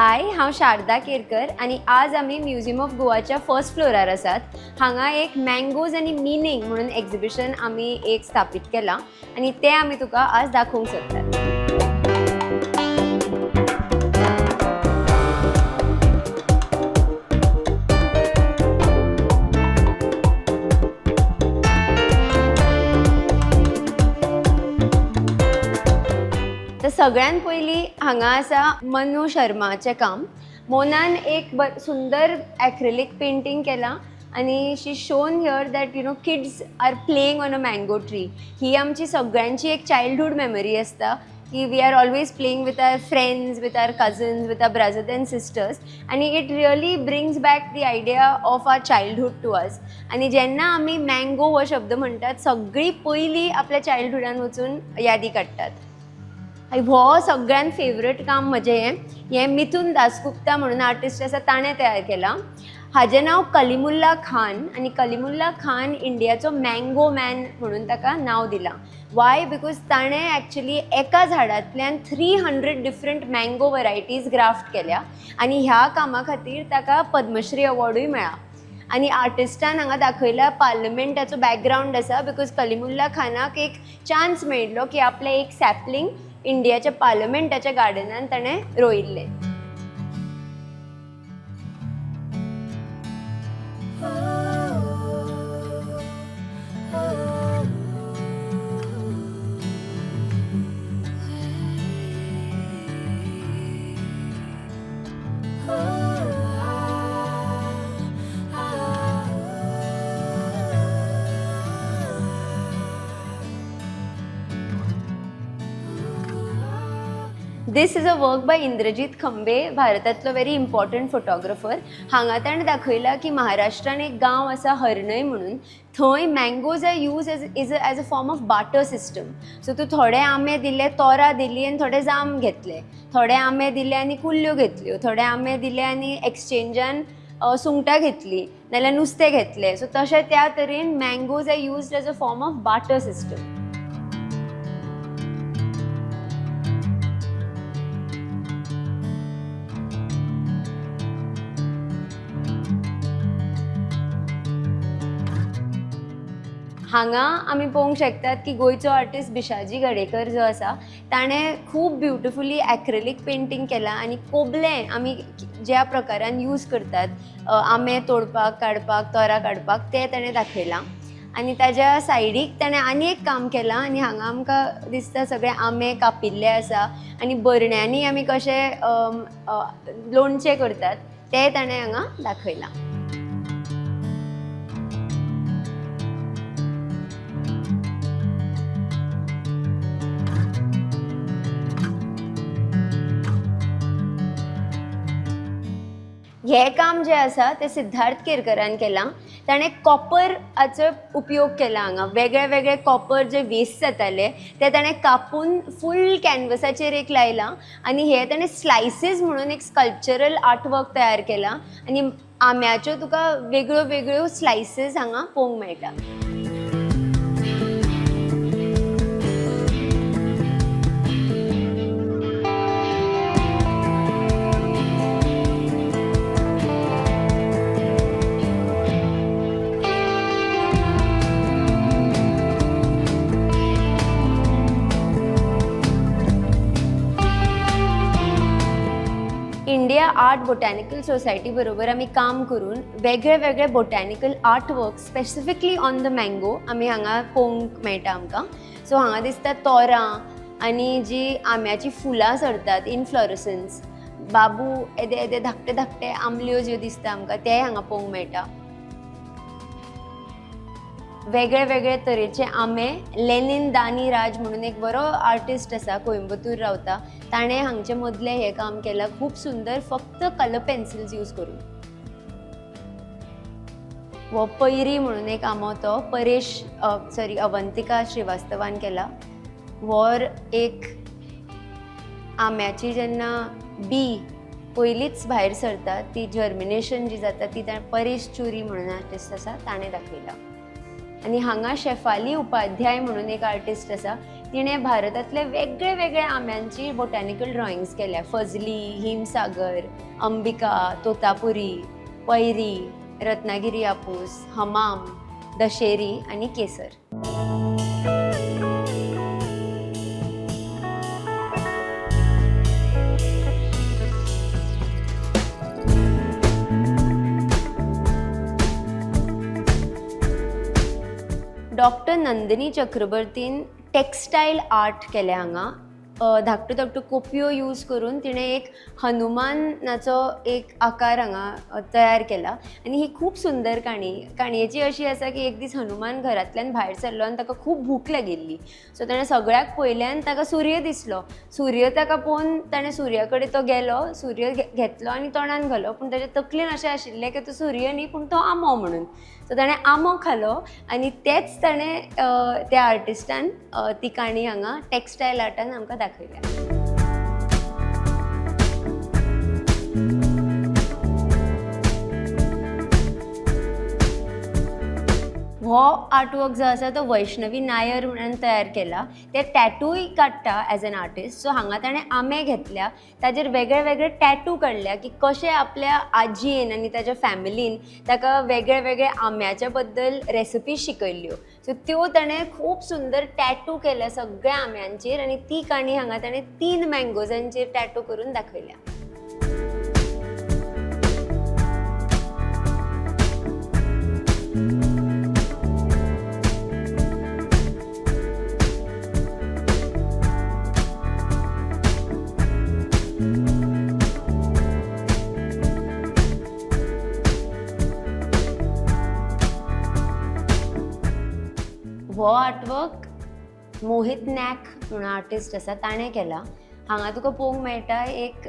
हाय, हांव शारदा केरकर आनी आज आमी म्युझियम ऑफ गोवाच्या फर्स्ट फ्लोरार आसात. हांगा एक मँगोज आनी मिनींग म्हणून एक्झिबिशन आमी एक स्थापीत केलां आनी तें आमी तुका आज दाखोवंक सोदतात. तर सगळ्यात पयलीं हांगा आसा मनु शर्माचें काम. मोनान एक सुंदर एक्रिलीक पेंटींग केलां आनी she shown here that kids are playing on a mango tree. ही आमची सगळ्यांची एक चायल्डहूड मेमरी आसता की we are always playing with our friends, with our cousins, with our brothers and sisters, आनी it really brings back the idea of our childhood to us. आनी जेन्ना आमी mango हो शब्द म्हणटात, सगळीं पयलीं आपल्या चायल्डहुडान वचून यादी काडटात. हो सगळ्यात फेवरेट काम म्हजें. हें हें मिथून दासगुप्ता म्हणून आर्टिस्ट आसा, ताणें तयार केलां. हाजें नांव कलिमुल्ला खान आनी कलिमुल्ला खान इंडियाचो मँगो मॅन म्हणून ताका नांव दिलां. वाय? Because ताणें एक्चुली एका झाडांतल्यान 300 डिफरंट मँगो वरायटीज ग्राफ्ट केल्या आनी ह्या कामा खातीर ताका पद्मश्री अवॉर्डूय मेळ्ळा. आनी आर्टिस्टान हांगा दाखयला, पार्लमेंटाचो बॅकग्रावंड आसा, because Kalimullah खानाक एक चान्स मेळिल्लो की आपलें एक सॅपलिंग इंडियाच्या पार्लमेंटाच्या गार्डनान ताणें रोयिल्लें. This is a work by Indrajit Khambe, भारतांतलो व्हेरी इम्पॉर्टंट फोटोग्राफर. हांगा ताणें दाखयलां की महाराष्ट्रान एक गांव आसा हर्णय म्हणून, थंय mangoes are use as a form of barter system. So तूं थोडे आंबे दिले, तोरां दिली आनी थोडे जाम घेतले, थोडे आंबे दिले आनी कुल्ल्यो घेतल्यो, थोडे आंबे दिले आनी एक्सचेंजान सुंगटां घेतलीं नाल्यार नुस्तें घेतलें. सो तशें त्या तरेन mangoes are used as a form of barter system. हांगा आमी पळोवंक शकतात की गोंयचो आर्टिस्ट बिशाजी गडेकर जो आसा, ताणें खूब ब्युटिफुली एक्रेलीक पेंटींग केलां आनी कोबलें आमी ज्या प्रकारान यूज करतात आंबे तोडपाक, काडपाक, तोरां काडपाक, तें ताणें दाखयलां. आनी ताज्या सायडीक ताणें आनी एक काम केलां आनी हांगा आमकां दिसता सगळे आंबे कापिल्ले आसा आनी बरण्यांनी आमी कशे लोणचें करतात तें ताणें हांगा दाखयलां. हें काम जें आसा तें सिद्धार्थ केरकरान केलां. ताणें कॉपराचो उपयोग केला हांगा. वेगळे वेगळे कॉपर जे वेस्ट जाताले ते ताणें कापून फूल कॅनवसाचेर एक लायलां आनी हे ताणें स्लायसीस म्हणून एक स्कल्पचरल आर्टवर्क तयार केलां आनी आंब्याच्यो तुका वेगळ्यो वेगळ्यो स्लायसीस हांगा पळोवंक मेळटा. इंडिया आर्ट बोटॅनिकल सोसायटी बरोबर आमी काम करून वेगळे वेगळे botanical art work specifically on the mango आमी हांगा पळोवंक मेळटा आमकां. सो हांगा दिसता तोरां आनी जी आंब्याचीं फुलां सरतात, इनफ्लोरसन्स, बाबू येदे येदे धाकटे धाकटे आंबल्यो ज्यो दिसता आमकां तेय हांगा पळोवंक मेळटा. वेगळे वेगळे तरेचे आंबे. लेनीन दानी राज म्हणून एक बरो आर्टिस्ट आसा, कोइंबतूर रावता, ताणें हांगचे मदलें हें काम केलां खूब सुंदर, फक्त कलर पेन्सिल्स यूज करून. हो पैरी म्हणून एक आंबो, तो परेश सॉरी अवंतिका श्रीवास्तवान केला. हो एक आंब्याची जेन्ना बी पयलीच भायर सरता ती जर्मिनेशन जी जाता ती ताणें परेश चुरी म्हणून आर्टिस्ट आसा ताणें दाखयला. आनी हांगा शेफाली उपाध्याय म्हणून एक आर्टिस्ट आसा, तिणें भारतांतले वेगळे वेगळे आंब्यांची बोटॅनिकल ड्रॉइंग्स केल्या. फजली, हिमसागर, अंबिका, तोतापुरी, पैरी, रत्नागिरी हापूस, हमाम, दशेरी आनी केसर. डॉक्टर नंदिनी चक्रवर्तीन टेक्स्टायल आर्ट केलें हांगा. धाकट्यो धाकट्यो कोपयो यूज करून तिणें एक हनुमानाचो एक आकार हांगा तयार केला आनी ही खूब सुंदर काणी. काणयेची अशी आसा की एक दीस हनुमान घरांतल्यान भायर सरलो आनी ताका खूब भूक लागिल्ली. सो ताणें सगळ्याक पळयलें आनी ताका सूर्य दिसलो. सूर्य ताका पळोवन ताणें सुर्या कडेन तो गेलो, सूर्य घेतलो आनी तोंडान घालो, पूण ताच्या तकलेन अशें आशिल्लें की तो सूर्य न्ही पूण तो आंबो म्हणून. सो ताणें आंबो खालो आनी तेच ताणें त्या आर्टिस्टान ती काणी हांगा टेक्स्टायल आर्टान आमकां दाखयल्या. हो आर्टवर्क जो आसा तो वैष्णवी नायर म्हणून तयार केला. ते टॅटूय काडटा एज एन आर्टिस्ट. सो हांगा ताणें आंबे घेतल्या, ताजेर वेगळे वेगळे टॅटू काडल्या की कशें आपल्या आजयेन आनी ताच्या फॅमिलीन ताका वेगळे वेगळे आंब्याच्या बद्दल रेसिपी शिकयल्ल्यो. सो त्यो ताणें खूब सुंदर टॅटू केल्या सगळ्या आंब्यांचेर आनी ती काणी हांगा ताणें 3 मँगोजांचेर टॅटू करून दाखयल्या. हो आर्टवर्क मोहीत नॅक म्हणून आर्टिस्ट आसा ताणें केला. हांगा तुका पळोवंक मेळटा एक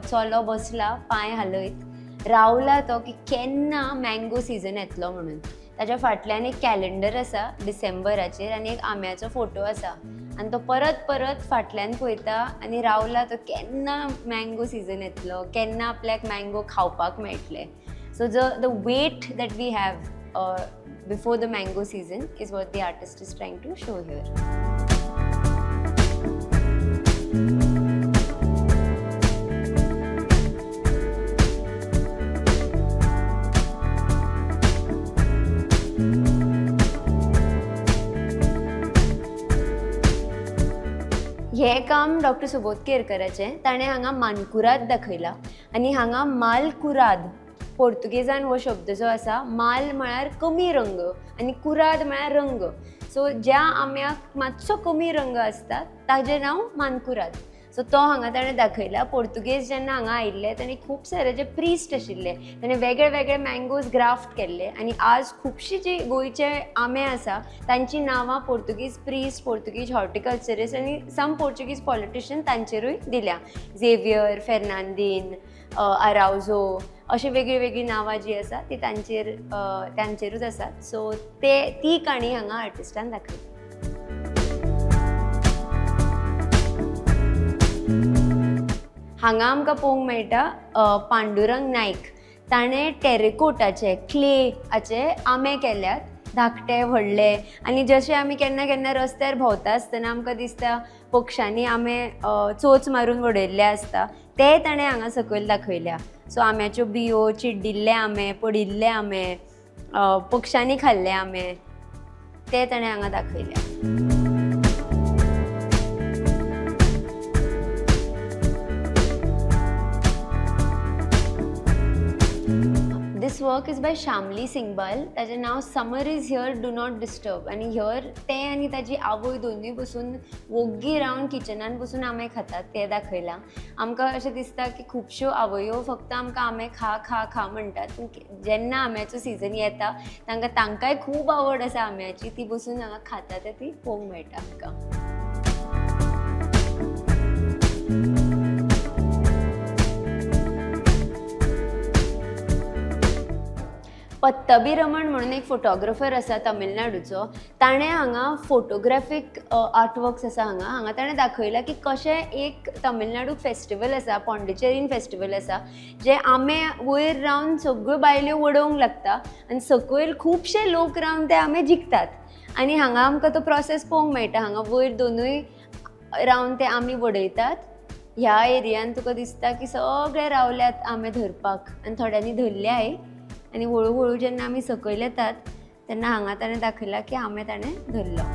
चलो बसला पांय हालयत रावला तो की केन्ना मँगो सिजन येतलो म्हणून. ताच्या फाटल्यान एक कॅलेंडर आसा डिसेंबराचेर आनी एक आंब्याचो फोटो आसा आनी तो परत परत फाटल्यान पळयता आनी रावला तो केन्ना मँगो सिजन येतलो, केन्ना आपल्याक मँगो खावपाक मेळटले. So the wait that we have before the mango season is what the artist is trying to show here. हें काम डॉक्टर सुबोध केरकराचें. ताणें हांगा मानकुराद दाखयला आनी हांगा मालकुराद पोर्तुगेजान हो शब्द जो आसा, माल म्हळ्यार कमी रंग आनी कुराद म्हळ्यार रंग. सो ज्या आंब्याक मातसो कमी रंग आसता ताजें नांव मानकुराद. सो तो हांगा ताणें दाखयला. पोर्तुगेज जेन्ना हांगा आयिल्ले ताणें खूब सारे जे प्रिस्ट आशिल्ले ताणें वेगळे वेगळे मँगोज ग्राफ्ट केल्ले आनी आज खुबशी जी गोंयचे आंबे आसा तांची नांवां पोर्तुगीज प्रिस्ट, पोर्तुगीज हॉर्टिकल्चरिस्ट आनी सम पोर्चुगीज पॉलिटिशियन तांचेरूय दिल्या. झेवियर, फेर्नांदीन, आरावजो अशी वेगळी वेगळी नांवां जीं आसा ती तांचेरूच आसात. सो ती काणी हांगा आर्टिस्टान दाखयली. हांगा आमकां पळोवंक मेळटा पांडुरंग नायक. ताणें टेरेकोटाचे क्लेचे आंबे केल्यात, धाकटे व्हडले. आनी जशे आमी केन्ना केन्ना रस्त्यार भोंवता आसतना आमकां दिसता पक्षांनी आंबे चोंच मारून वडयल्ले आसता, ते ताणें हांगा सकयल दाखयल्या. सो आंब्याच्यो बियो, चिड्डिल्ले आंबे, पडिल्ले आंबे, पक्षांनी खाल्ले आंबे, ते ताणें हांगा दाखयल्या. This work is by Shamli Singbal. ताजें नांव summer is here do not disturb. आनी here तें आनी ताजी आवय दोनूय बसून वोग्गी रावन किचनान बसून आंबे खातात तें दाखयलां. आमकां अशें दिसता की खुबश्यो आवयो फक्त आमकां आंबे खा खा खा म्हणटात, पूण जेन्ना आंब्याचो सिजन येता तांकां तांकांय खूब आवड आसा आंब्याची, ती बसून हांगा खाता ते ती पळोवंक मेळटा आमकां. पत्तबी रमण म्हणून एक फोटोग्राफर आसा तमिळनाडूचो. ताणें हांगा फोटोग्राफीक आर्टवर्क्स आसा हांगा. हांगा ताणें दाखयलां की कशें एक तमिळनाडू फेस्टिवल आसा, पॉंडिचेरीन फेस्टिवल आसा, जे आंबे वयर रावन सगळ्यो बायल्यो वडोवंक लागता आनी सकयल खुबशे लोक रावन ते आंबे जिखतात. आनी हांगा आमकां तो प्रोसेस पळोवंक मेळटा. हांगा वयर दोनूय रावन ते आमी वडयतात. ह्या एरियान तुका दिसता की सगळे रावल्यात आंबे धरपाक आनी थोड्यांनी धरल्याय. आनी हळू हळू जेन्ना आमी सकयल येतात तेन्ना हांगा ताणें दाखयलां की आंबे ताणें धरलो.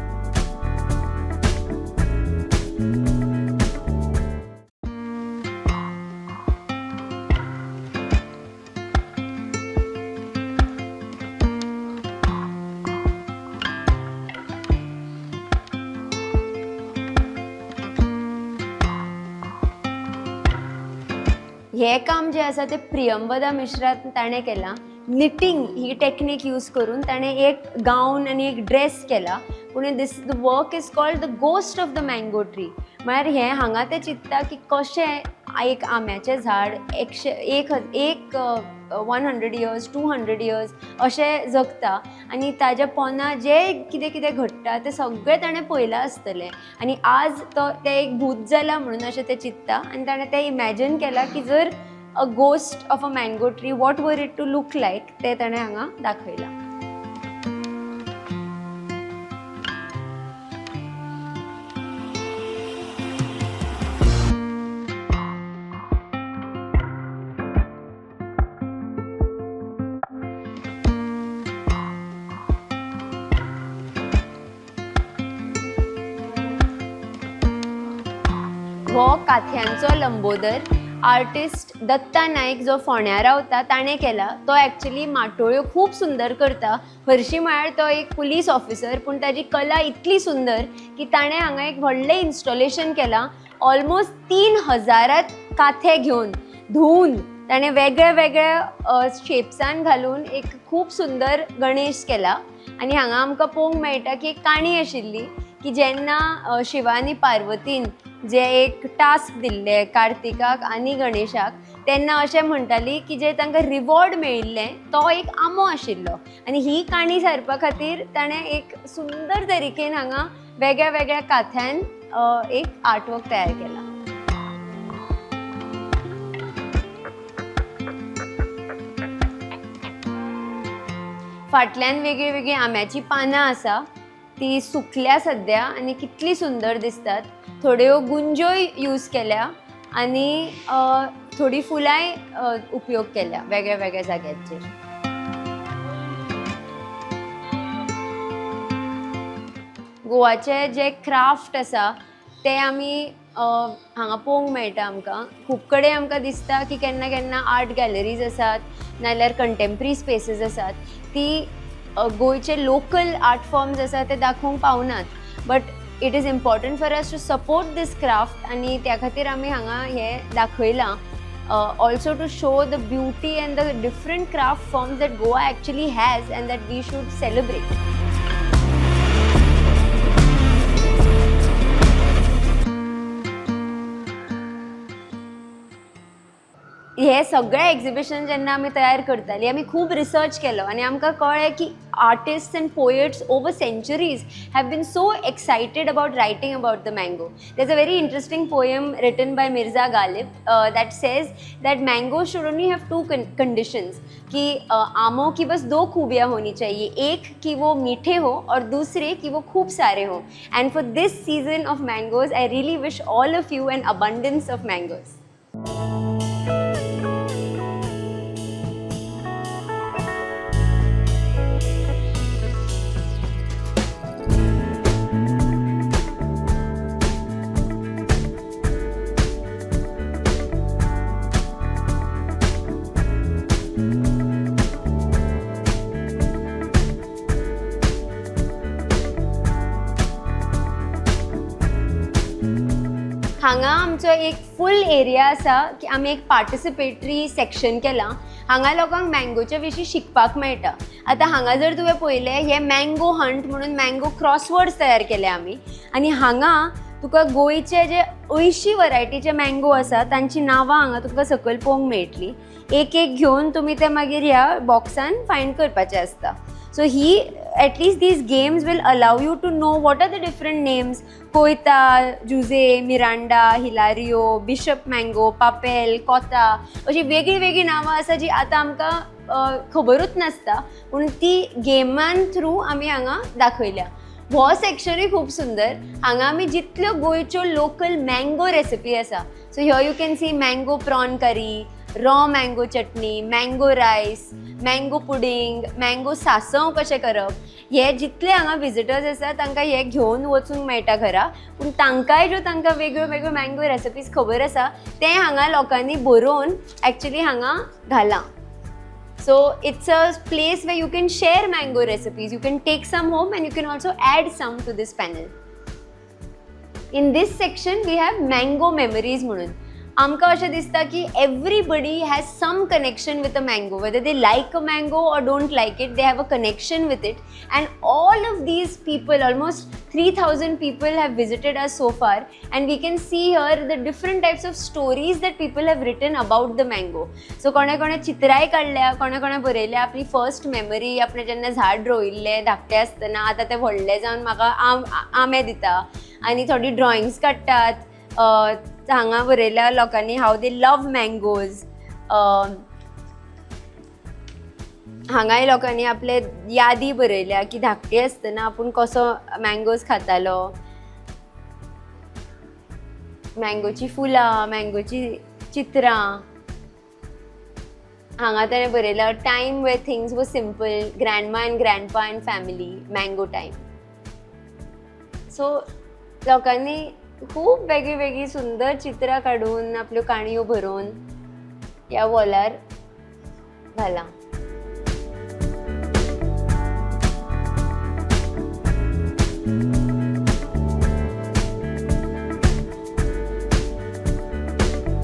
हें काम जें आसा तें प्रियंवदा मिश्रा ताणें केलां. निटींग ही टॅक्नीक यूज करून ताणें एक गावन आनी एक ड्रेस केला. पूण this the work is called the ghost of the mango tree. म्हळ्यार हें हांगा तें चिंत्ता की कशें एक आंब्याचें झाड एकशे एक एक 100 years, 200 years अशें जगता आनी ताज्या पोंदा जें कितें कितें घडटा तें सगळें ताणें पळयलां आसतलें आनी आज तो तें एक भूत जालां म्हणून अशें तें चिंत्ता आनी ताणें तें इमॅजीन केलां की जर a ghost of a mango tree, what were it to look like, तें ताणें हांगा दाखयलां. हो काथ्यांचो लंबोदर आर्टिस्ट दत्ता नायक जो फोंड्या रावता ताणें केला. तो एक्चुली माटोळ्यो खूब सुंदर करता. हरशीं म्हळ्यार तो एक पुलीस ऑफिसर, पूण ताजी कला इतली सुंदर की ताणें हांगा एक व्हडलें इन्स्टॉलेशन केलां. ऑलमोस्ट 3000 काथे घेवन धुवून ताणें वेगळे वेगळे शेप्सान घालून एक खूब सुंदर गणेश केला. आनी हांगा आमकां पळोवंक मेळटा की एक काणी आशिल्ली की जेन्ना शिवा आनी पार्वतीन जे एक टास्क दिल्ले कार्तिकाक आनी गणेशाक, तेन्ना अशें म्हणटाली की जे तांकां रिवॉर्ड मेळिल्लें तो एक आंबो आशिल्लो. आनी ही काणी सारपा खातीर ताणें एक सुंदर तरिकेन हांगा वेगळ्या वेगळ्या काथ्यान एक आर्टवर्क तयार केला. फाटल्यान वेगळी वेगळी आंब्याची पानां आसा, ती सुकल्या सद्या आनी कितली सुंदर दिसतात. थोड्यो गुंज्योय यूज केल्या आनी थोडी फुलांय उपयोग केल्या वेगळ्या वेगळ्या जाग्यांचेर. गोवाचे जे क्राफ्ट आसा ते आमी हांगा पळोवंक मेळटा. आमकां खूब कडेन आमकां दिसता की केन्ना केन्ना आर्ट गॅलरीज आसात नाजाल्यार कंटेम्पररी स्पेसीस आसात, ती गोंयचे लोकल आर्ट फॉर्म्स आसा ते दाखोवंक पावनात. But it is important for us to support this craft आनी त्या खातीर आमी हांगा हें दाखयलां, also to show the beauty and the different craft forms that Goa actually has and that we should celebrate. हे सगळें एक्झिबिशन जेन्ना आमी तयार करताली, आमी खूब रिसर्च केलो आनी आमकां कळ्ळें की artists and poets over centuries have been so excited about writing about the mango. There is a very interesting poem written by Mirza Ghalib that says that mango should only have two conditions, कि आमों की बस दो खूबियाँ होनी चाहिए, एक कि वो मीठे हो और दूसरे कि वो खूब सारे हो. And for this season of mangoes, I really wish all of you an abundance of mangoes. हांगा आमचो एक फूल एरिया आसा की आमी एक पार्टिसिपेटरी सेक्शन केलां. हांगा लोकांक मँगोच्या विशीं शिकपाक मेळटा. आतां हांगा जर तुवें पळयलें, हे मँगो हंट म्हणून मँगो क्रॉसवर्ड्स तयार केले आमी आनी हांगा तुका गोंयचे जे 80 वरायटीचे मँगो आसा तांची नांवां हांगा तुमकां सकयल पळोवंक मेळटली. एक एक घेवन तुमी ते मागीर ह्या बॉक्सान फायंड करपाचे आसता. So he at least these games will allow you to know what are the different names: कोयता, जुजे, मिरांडा, हिलारियो, बिशप मँगो, पापेल, कोता, अशी वेगळी वेगळी नांवां आसा जी आतां आमकां खबरूच नासता, पूण ती गेमान थ्रू आमी हांगा दाखयल्या. हो सेक्शनूय खूब सुंदर. हांगा आमी जितल्यो गोंयच्यो लोकल मँगो रेसिपी आसा, so here you can see mango prawn curry, raw mango chutney, mango rice, mango pudding, mango सांसव कशें करप. हे जितले हांगा विजिटर्स आसा तांकां हे घेवन वचूंक मेळटा घरा. पूण तांकांय ज्यो तांकां वेगळ्यो वेगळ्यो मँगो रेसिपीज खबर आसा तें हांगा लोकांनी बरोवन एक्चुली हांगा घालां. So it's a place where you can share mango recipes. You can take some home and you can also add some to this panel. In this section we have mango memories म्हणून. आमकां अशें दिसता की everybody has some connection with a mango, whether they like a mango or don't like it, they have a connection with it. And all of these people, almost 3,000 people have visited us so far, and we can see here the different types of stories that people have written about the mango. So कोणे कोणे चित्रांय काडल्या, कोणे कोणे बरयल्या आपली first memory, आपणें जेन्ना झाड रोयिल्लें धाकटें आसतना, आतां तें व्हडलें जावन म्हाका आम आंबे दिता. आनी थोडी ड्रॉइंग्स काडटात. हांगा बरयल्या लोकांनी how they love mangoes. हांगाय लोकांनी आपले यादी बरयल्या की धाकटी आसतना आपूण कसो मँगोज खातालो. मँगोची फुलां, मँगोची चित्रां. हांगा ताणें बरयलां, "Time where things were simple, grandma and grandpa and family, mango time." So लोकांनी खूब वेगळीं वेगळीं सुंदर चित्रां काडून आपल्यो काणयो बरोवन ह्या वॉलार घालां.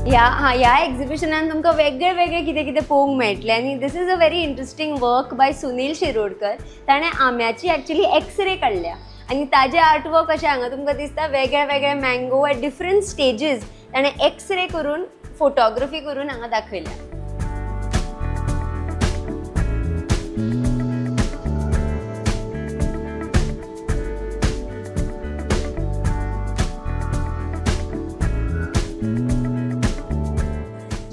ह्या हा ह्या एक्झिबिशनान तुमकां वेगळे वेगळे कितें कितें पळोवंक मेळटलें. आनी this is a very interesting work by Sunil Shirodkar. ताणें आंब्याची एक्चुली एक्सरे काडल्या आनी ताजें आर्टवर्क अशें हांगा तुमकां दिसता. वेगळे वेगळे मँगो एट डिफरंट स्टेजीस ताणें एक्सरे करून, फोटोग्राफी करून हांगा दाखयल्या.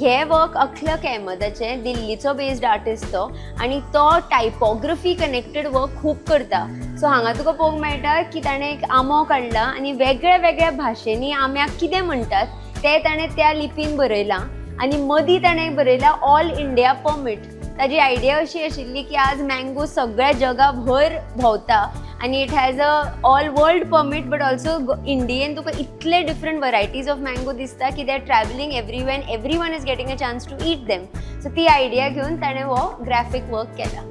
हे वर्क अखलक अहमदाचें, दिल्लीचो बेस्ड आर्टिस्ट तो आनी तो टायपोग्राफी कनेक्टेड वर्क खूब करता. सो हांगा तुका पळोवंक मेळटा की ताणें एक आंबो काडला आनी वेगळ्या वेगळ्या भाशेंनी आंब्याक कितें म्हणटात तें ताणें त्या लिपीन बरयलां. आनी मदीं ताणें बरयलां ऑल इंडिया परमीट. ताजी आयडिया अशी आशिल्ली की आज मँगो सगळ्या जगाभर भोंवता आनी it has a all world permit, but also Indian तुका इतले डिफरंट वरायटीज ऑफ मँगो दिसता की they are travelling everywhere and everyone is getting a chance to eat them. So ती आयडिया घेवन ताणें हो ग्राफीक वर्क केला.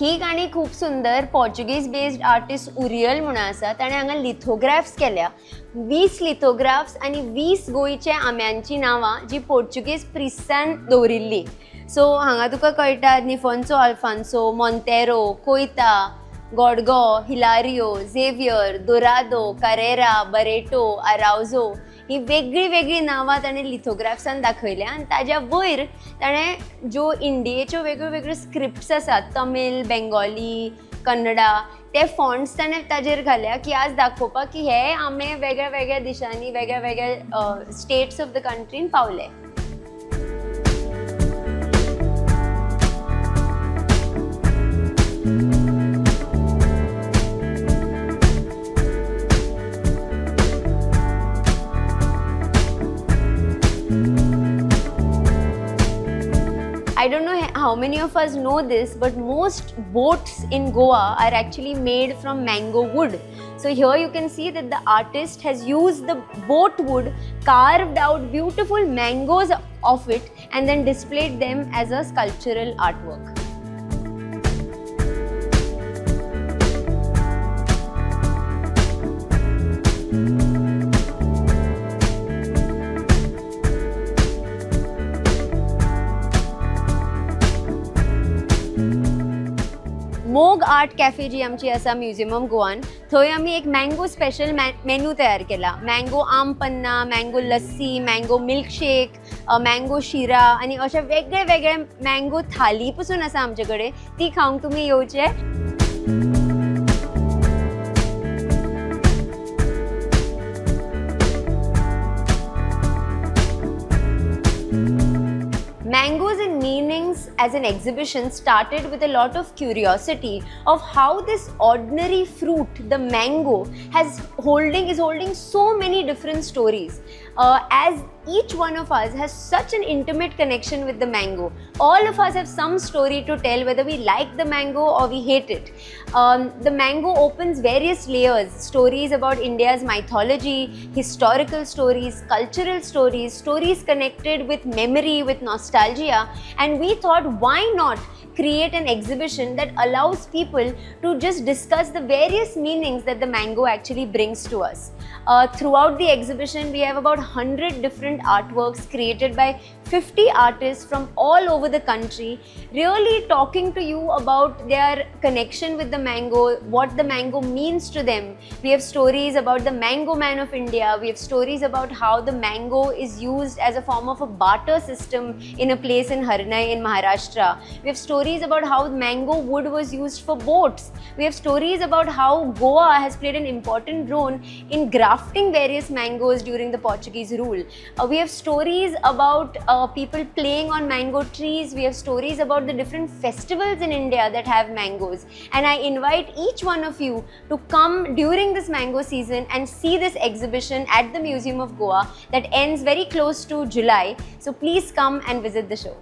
ही काणी खूब सुंदर. पोर्चुगीज बेस्ड आर्टिस्ट उरियल म्हणून आसा. ताणें हांगा लिथोग्राफ्स केल्या, 20 लिथोग्राफ्स आनी 20 गोंयच्या आंब्यांची नांवां जी पोर्चुगीज प्रिस्सान दवरिल्ली. सो हांगा तुका कळटा, निफोन्सो, अल्फान्सो, मोंतेरो, कोयता, गोडगो, हिलारियो, झेवियर, दोरादो, करेरा, बरेटो, आरावजो, ही वेगळीं वेगळीं नांवां ताणें लिथोग्राफ्सान दाखयल्या. आनी ताज्या वयर ताणें ज्यो इंडियेच्यो वेगळ्यो वेगळ्यो स्क्रिप्ट्स आसात, तमीळ, बेंगोली, कन्नडा, ते फॉन्ट्स ताणें ताजेर घाल्या की आज दाखोवपाक की हे आंबे वेगळ्या वेगळ्या देशांनी, वेगळ्या वेगळ्या स्टेट्स ऑफ the कंट्रीन पावले. I don't know how many of us know this, but most boats in Goa are actually made from mango wood. So here you can see that the artist has used the boat wood, carved out beautiful mangoes of it, and then displayed them as a sculptural artwork. मोग art cafe जी आमची आसा museum of गोवान, थंय आमी एक mango special menu तयार केला. Mango आम पन्ना, mango lassi, mango milkshake, mango शिरा आनी अशे वेगळे वेगळे मँगो थाली पसून आसा आमचे कडेन. ती खावंक तुमी येवचे. Mangoes in Meanings as an exhibition started with a lot of curiosity of how this ordinary fruit, the mango, is holding so many different stories. As each one of us has such an intimate connection with the mango. All of us have some story to tell, whether we like the mango or we hate it. The mango opens various layers, stories about India's mythology, historical stories, cultural stories, stories connected with memory, with nostalgia. And we thought, why not create an exhibition that allows people to just discuss the various meanings that the mango actually brings to us. Throughout the exhibition, we have about 100 different artworks created by 50 artists from all over the country, really talking to you about their connection with the mango, what the mango means to them. We have stories about the Mango Man of India. We have stories about how the mango is used as a form of a barter system in a place in Harnai in Maharashtra. We have stories about how mango wood was used for boats. We have stories about how Goa has played an important role in grafting various mangoes during the Portuguese rule. We have stories about people playing on mango trees. We have stories about the different festivals in India that have mangoes. And I invite each one of you to come during this mango season and see this exhibition at the Museum of Goa that ends very close to July. So please come and visit the show.